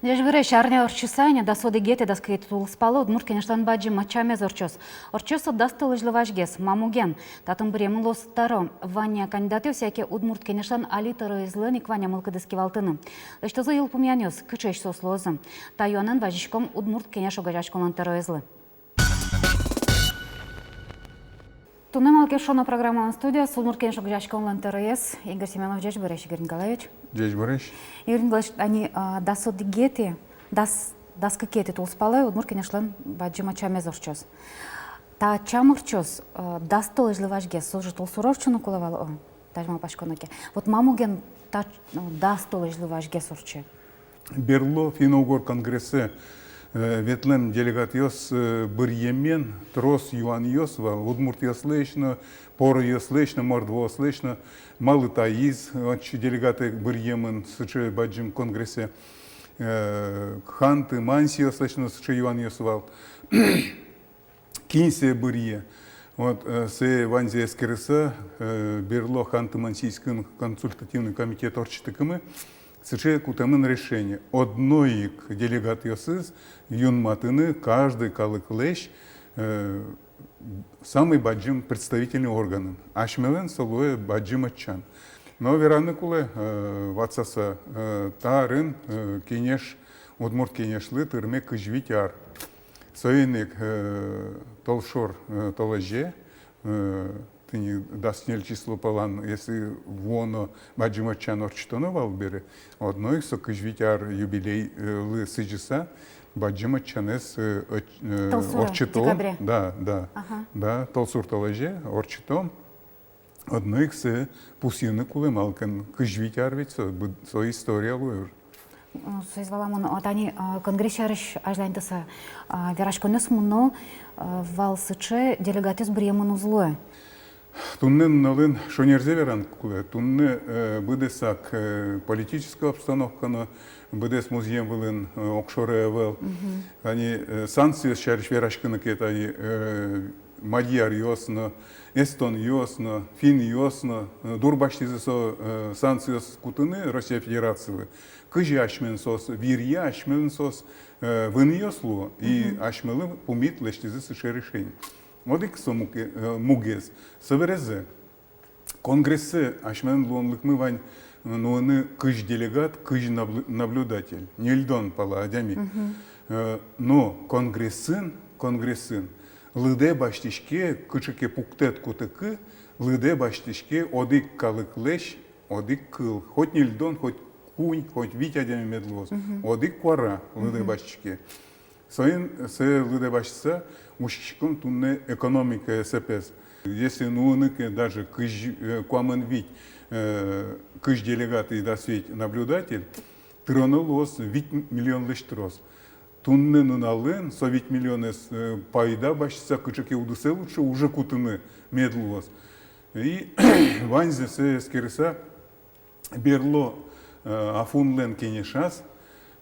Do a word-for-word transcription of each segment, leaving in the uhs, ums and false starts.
Ӟечбуресь! Арня ортчыса ини, дас одӥгетӥ, дас кыкетӥ тулыспалэ Удмурт Кенешлэн бадӟым ӧтчамез ортчоз. Ортчоз со дас толэзьлы вазьгес. Ма муген? Татын быръемын луоз тӧро. Вань-а кандидатъёс, яке Удмурт Кенешлэн али тӧроезлэн ик вань-а мылкыдыз кивалтыны? Лэсьтозы йылпумъянъёс, кыӵеесь соос луозы? Та юанэн вазиськом Удмурт Кенеш огазеяськонлэн тӧроезлы. Туннэ «Малы ке шуоно» программалэн студияз Удмурт Кенеш огазеяськонлэн тӧроез Игорь Семёнов. Ӟечбуресь, Игорь Николаевич. Ӟечбуресь. Игорь Николаевич, тани, а, дас одӥгетӥ, дас, дас кыкетӥ тулыспалэ Удмурт Кенешлэн бадӟым ӧтчамез ортчоз. Та ӧтчам ортчоз, а, дас толэзьлы вазьгес, со же толсуре ортчыны кулэ вал, о, тазьы малпаськоно ке. Вот ма муген та, ну, дас толэзьлы вазьгес ортче? Берло финно-угор конгрессэ, э, ветлэм делегатъёс, э, быръемен трос юанъёс вал удмуртъёслэсь но, поръёслэсь но, мордваослэсь но, малы таиз отчы делегатэ быръемын сыӵе бадӟым конгрессэ, э, ханты-мансиослэсь но сыӵе юанъёс вал. Кин сое быръе? Вот, э, сое ваньзэ эскерыса, э, берло Ханты-Мансийскын консультативный комитет ортчытыкумы, сыӵе кутэмын решение: одно ик делегатъёсыз юнматыны каждый калыклэсь, э, самый бадӟым представительный органын. Асьмелэн со луэ бадӟым ӧтчан. Но вераны кулэ, э, ватсаса, э, та арын, э, Кенеш, Удмурт Кенешлы тырме кызь вить ар. Соин ик, э, толшор, э, толэзе, э, тӥни дас ньыль число палан, если вуоно бадӟым ӧтчан ортчытоно вал бере, одно ик со кызь вить ар юбилейлы сӥзьыса бадӟым ӧтчанэз, э, ӧт-, э, толсуре, ортчытом. Декабре. Да, да. Ага. Да, толсур толэзе ортчытом. Одно ик сое пусйыны кулэ, малы ке но кызь вить ар ведь со, быд-, со история луэ уж. М, соиз валамон, о, тани, а, конгресс сярысь азьланьтыса, а, вераськонъёс мыно, а, вал сыӵе: делегатъёс быръемын уз луэ. Туннэ нуналын шонерзэ вераны кулэ. Туннэ, э, быдэсак, э, политической обстановка но, быдэс музъем вылын, э, огшоры ӧвӧл. Мгм. Тани, э, санкциос сярысь вераськыны ке, тани, э, мадьяръёс но, эстонъёс но, финнъёс но, э, дурбасьтӥзы со, э, санкциос кутыны Россия Федерацилы. Кызьы асьмелэн соос виръя, асьмелэн соос, э, вынъёс луо, и, мгм, асьмелы пумит лэсьтӥзы сыӵе решение. Одӥг со муге-, э, мугез. Собере зэ, конгрессэ асьмелэн луонлыкмы вань, э, нуыны кызь делегат, кызь наблю-, наблюдатель, ньыльдон пала адями. Мгм. Э, но конгрессын, конгрессын лыдэ басьтӥське, кыӵе ке пуктэт кутыкы, лыдэ басьтӥське одӥг калыклэсь одӥг кыл. Хоть ньыльдон, хоть куинь, хоть вить адями мед луоз. Мгм. Одӥг куара лыдэ, мгм, басьтӥське. Соин сое лыдэ басьтыса, учкиськом туннэ экономикаез, эпес. Если нуыны ке даже кызь, э, куамын вить, э, кызь делегат и дас вить наблюдатель, тыроно луоз вить миллионлэсь трос. Туннэ нуналын со вить миллионэз, э, пайда басьтыса, кыӵе ке удысэ лучше уже кутыны мед луоз. И ваньзэ сое эскерыса, берло, э, АФУНлэн кенешаз,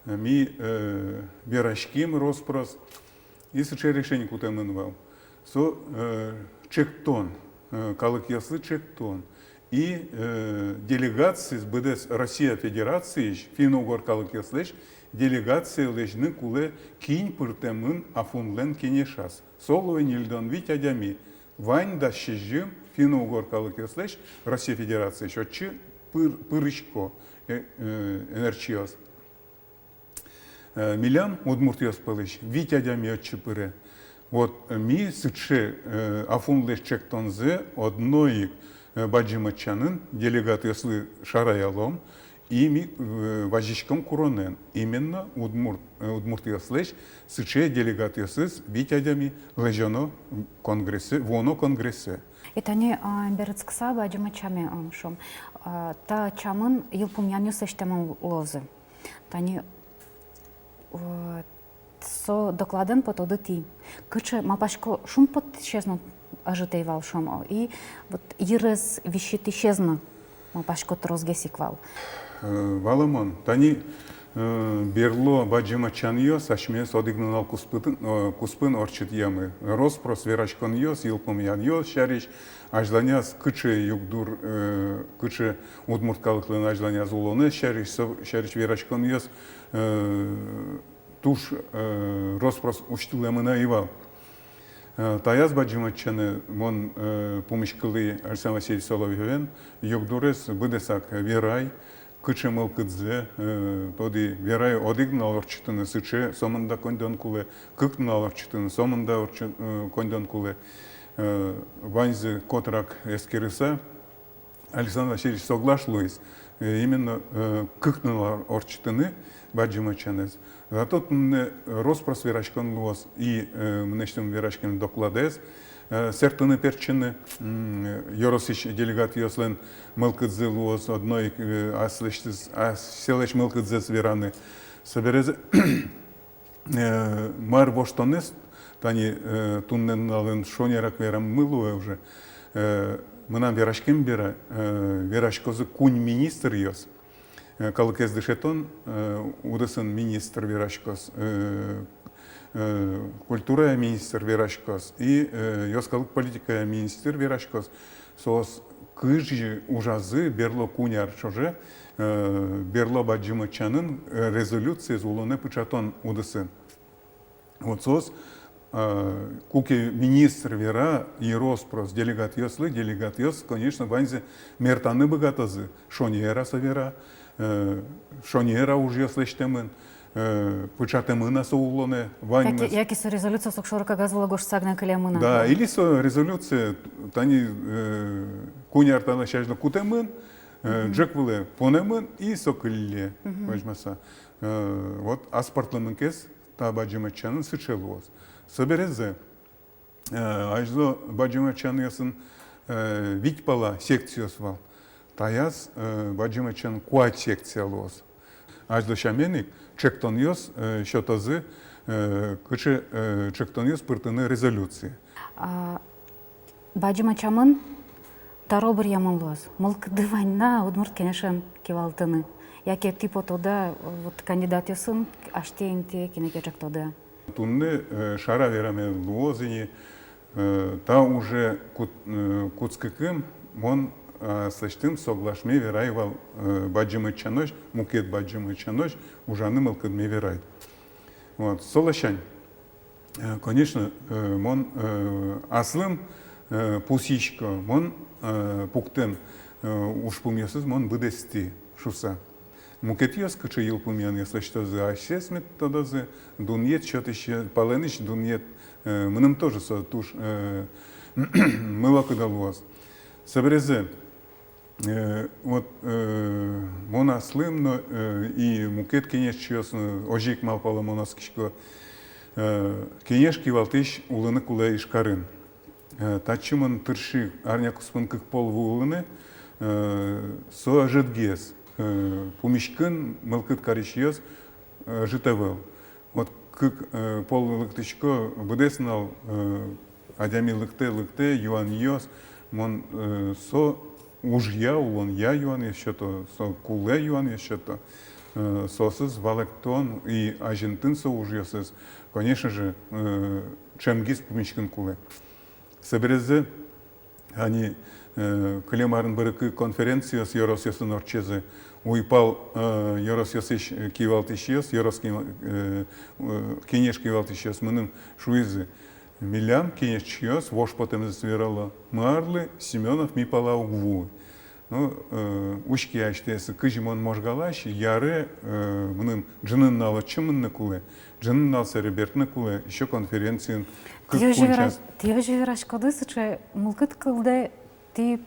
э, ми, э, вераським рос-прос, и сыӵе решение кутэмын вал. Со, э, чектон, э, калыкъёслы чектон. И, э, делегациез, быдэс Россия Федерациысь финно-угор калыкъёслэсь делегация лэзьыны кулэ, кин пыртэмын АФУНлэн кенешаз. Со луэ ньыльдон вить адями. Вань дас сизьым финно-угор калыкъёслэсь Россия Федерациысь отчы пыр-, пырисько, э, э, ӧнерчиос. Э, милям, удмуртъёс пӧлысь, вить адями отчы пыре. Вот, э, ми сыӵе, э, АФУНлэсь чектонзэ одно ик, э, бадӟым ӧтчанын делегатъёслы шараялом, и ми, э, вазиськом куронэн, именно удмурт, э, удмуртъёслэсь сыӵе делегатъёсыз вить адями лэзёно конгрессэ, вуоно конгрессэ. И тани, а, берытскыса бадӟым ӧтчаме, а, шуом, а, та ӧтчамын йылпумъянъёс лэсьтэмын луозы. Тани, э, со докладэн потоды тӥ. Кыӵе, малпасько, шумпоттӥсез но ӧжыт ӧй вал, шуом, и вот йырез висьытӥсез но, малпасько, тросгес ик вал. Э, валамон, тани, Э, берло бадӟым ӧтчанъёс асьмеос одӥг нунал куспытын, э, куспын ортчытъямы. Рос-прос вераськонъёс, йылпумъянъёс сярысь, азьланяз кыӵе югдур, э, кыӵе удмурт калыклэн азьланяз улонэз сярысь, со сярысь вераськонъёс, э, туж, э, рос-прос усьтылэмын ӧй вал. Э, таяз бадӟым ӧтчанэ мон, э, пумиськылӥ Александр Васильевич Соловьёвен, югдурез быдэсак верай, кыӵе мылкыдзэ, э, тодӥ, верай, одӥг нунал ортчытыны сыӵе, сомында коньдон кулэ, кык нунал ортчытыны, сомында ортчы-, э, коньдон кулэ, э, ваньзэ котырак эскерыса, Александр Васильевич соглаш луиз, э, именно, э, кык нунал ортчытыны бадӟым ӧтчанэз. Зато туннэ рос-прос вераськон луоз, и, э, мынэсьтым вераськем докладэз, э, сэртыны-пертчыны, м, ёросысь делегатъёслэн мылкыдзы луоз одно ик, э, аслэсьтыз, аслэсьтыз мылкыдзэс вераны. Собере, э, мар воштонэз, тани, э, туннэ нуналын шонерак вераммы луэ уже. Э, мынам вераськем бере, э, вераськозы куинь министръёс. Э, калыкез дышетон, э, удысын министр вераськоз, э, э, культурая министр вераськоз и, э, йӧскалык политикая министр вераськоз. Соос кызьы ужазы берло куинь ар ӵоже, э, берло бадӟым ӧтчанын, э, резолюциез улонэ пыӵатон удысын. Вот соос, э, куке министр вера и рос-прос делегатъёслы, делегатъёс, конечно, ваньзэ мертаны быгатозы, шонер-а со вера, э, шонер-а ужъёс лэсьтэмын, э, пыӵатэмын-а со улонэ, ваньмыз. Яке, яке со резолюциос огшоры кагаз вылэ гожтыса гинэ кылемын-а? Да, или со резолюция, тани, э, куинь ар талэсь азьло кутэмын, э, ӝӧк вылэ понэмын, и со кылле, возьмаса. Э, вот аспӧртэмлыкез та бадӟым ӧтчанын сыӵе луоз. Собере, э, азьло бадӟым ӧтчанъёсын, э, вить пала секциос вал. Таяз, э, бадӟым ӧтчанын куать секция луоз. Азьло сямен ик ӵектонъёс, э, сётозы, э, кыӵе, э, ӵектонъёс пыртыны резолюцие. А, бадӟым ӧтчамын таро быръямын луоз. Мылкыды вань на Удмурт Кенешен кивалтыны? Яке тӥ потоды-а, вот, кандидатъёсын, асьтэ интые кинэ ке ӵектоды-а? Туннэ, э, шара вераме луоз ини, э, та уже кут-, э, кутскыкум мон, э, аслэсьтым соглашме верай вал, э, бадӟым ӧтчанозь, мукет бадӟым ӧтчанозь ужаны мылкыдме верай. Вот, со ласянь, э, конечно, э, мон, э, аслым, э, пусйисько, мон, э, пуктэм, э, ужпумъёсыз мон быдэстӥ шуыса. Мукетъёс, кыӵе йылпумъянъёс лэсьтозы, асьсэос мед тодозы, дунъет сётӥсь, палэнысь дунъет, э, мыным тоже со туж, э, мылокыдо луоз. Собере, э, вот, э, мон аслым но, э, и мукет кенешчиос, э, озьы ик малпало, мон оскисько, э, кенеш кивалтӥсь улыны кулэ Ижкарын. Э, татчы мон тырши арня куспын кык пол вуылыны, э, со ӧжытгес, э, пумиськыны мылкыд карисьёс, э, ӧжыт ӧвӧл. Вот кык, э, пол лыктӥсько, быдэс нунал, э, адями лыктэ, лыктэ, юанъёс, мон, э, со ужъя, улонъя юанъёс сёто, со кулэ юанъёс сёто, э, соосыз валэктон и азинтон со ужъёсыз, конечно же, э, ӵемгес пумиськыны кулэ. Собере, ани, э, кылем арын быръёнъёс, конференциос ёросъёсын ортчизы. Уйпал, э, ёросъёсысь, э, кивалтӥсьёс, ёрос кива-, э, э, кенеш кивалтӥсьёс мыным шуизы: милям кенешчиос вож потэмзэс верало, марлы Семёнов ми пала уг вуы. Ну, э, учке асьтэос, кызьы мон можгалась, яре, э, мыным ӝыны нунал отчы мыныны кулэ, ӝыны нунал сэре бертыны кулэ ещё конференциын кык-куинь час. Тӥ озьы вераськоды, сыӵе мылкыд кылдэ, тӥ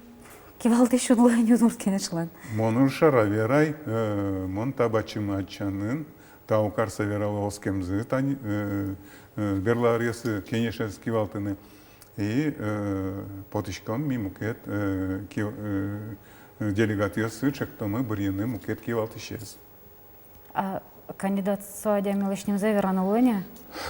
кивалтӥсь уд луэ ни Удмурт Кенешлэн. Мон уж шара верай, э, мон та бадӟым ӧтчанын, тау карса верало оскемзы, тани, э, э, берло аръёсы кенешез кивалтыны. И, э, потӥськом ми мукет, э, ки-, э, делегатъёсты, ӵектомы быръёнэ мукет кивалтӥсез. А кандидат со адямилэсь нимзэ вераны луэ ни?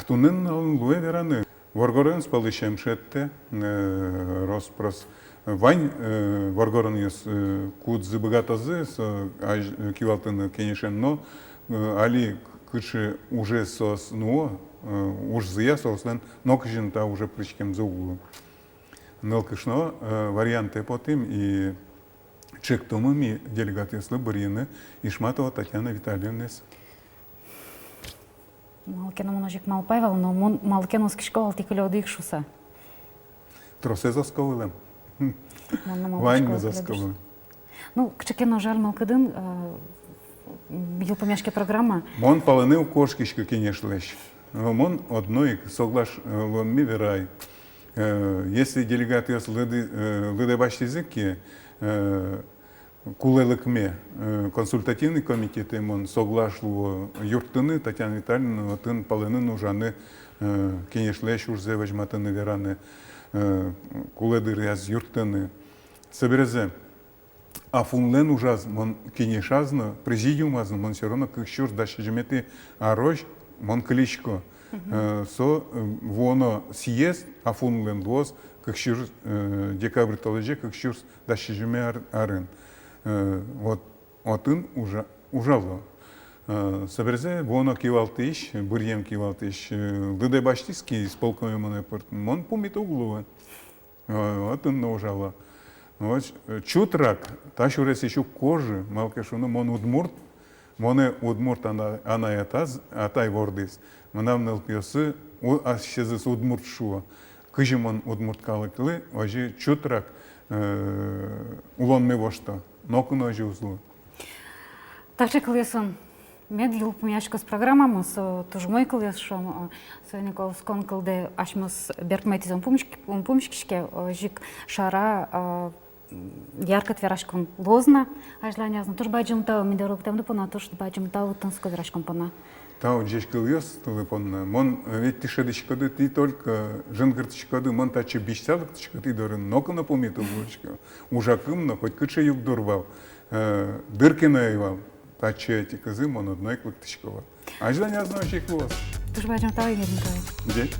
Туннэ нуналын луэ вераны. Воргоронъёс пӧлысь ӧм шедьтэ, э, рос-прос. Вань, э, воргоронъёс, э, кудзы быгатозы со азь-, э, кивалтыны кенешен, но Э, али кыӵе ужез соос нуо, э, ужзыя соослэн нокызьы но та уже пыриськемзы уг лу. Нылкышно, э, вариантэ потӥм и чектомы ми делегатъёслы быръыны Ишматова Татьяна Витальевнаез. Малы ке но мон озьы ик малпай вал, но мон малы ке но оскисько вал, тӥ кылёды ик шуыса. Тросэз оско вылэм. Мон но малпасько, ваньмыз кылёды ик шуыса. Ну, кыӵе ке но жаль мылкыдын, э, йылпумъяське программа. Мон палэнэ уг кошкиськы кенешлэсь. Но мон одно ик соглаш, э, луэмме верай. Э, если делегатъёс лыды-, э, лыдэ басьтӥзы ке, э, кулэлыкме, э, консультативный комитетэ, мон соглаш луо юрттыны Татьяна Витальевна, отын палэнын ужаны, э, кенешлэсь ужзэ возьматыны, вераны, э, кулэ дыръяз юрттыны. Собере АФУНлэн ужаз мон кенешаз но, президиумаз но мон всё равно кык сюрс дас сизьыметӥ арозь мон кылисько. Мгм. Э, со, э, вуоно съезд АФУНлэн луоз кык сюрс, э, декабрь толэзе кык сюрс дас сизьыметӥ ар-, арын. Э, вот отын ужа-, ужало. Э, собере вуоно кивалтӥсь, быръем кивалтӥсь, э, лыдэ басьтӥз ке исполкоме монэ пыртыны, мон пумит уг луы. Э, отын но ужало. Вот, э, чутрак та сюресысь уг кожы, малы ке шуоно, мон удмурт, монэ удмурт ана-, анай-атаз-, атай вордӥз. Мынам нылпиосы у-, асьсэзэс удмурт шуо. Кызьы мон удмурт калыклы, озьы чутрак, э, улонме вошто. Ноку но озьы уз лу. Таӵе кылъёсын мед йылпумъяськоз программамы, со туж умой кылъёс, шуом, э, соин ик оскон кылдэ асьмеос бертмытӥз ум пумиськ-, ум пумиськиське, э, озьы ик шара, э, яркыт вераськон луоз на азьланяз но. Туж бадӟым тау ми доры лыктэмды понна, туж бадӟым тау тунсыко вераськон понна. Тау ӟеч кылъёстылы понна. Мон, э, ведь тӥ шӧдӥськоды, тӥ только жингыртӥськоды, мон татчы бичса лыктӥсько, тӥ дорын ноку но пумит уг луиськы. Ужакум но хоть кыӵе югдур вал, э, дыр ке но ӧй вал, татчы ӧтикызы мон одно ик лыктӥсько вал. Азьланяз но озьы ик луоз. Туж бадӟым тау, Игорь Николаевич. Ӟеч.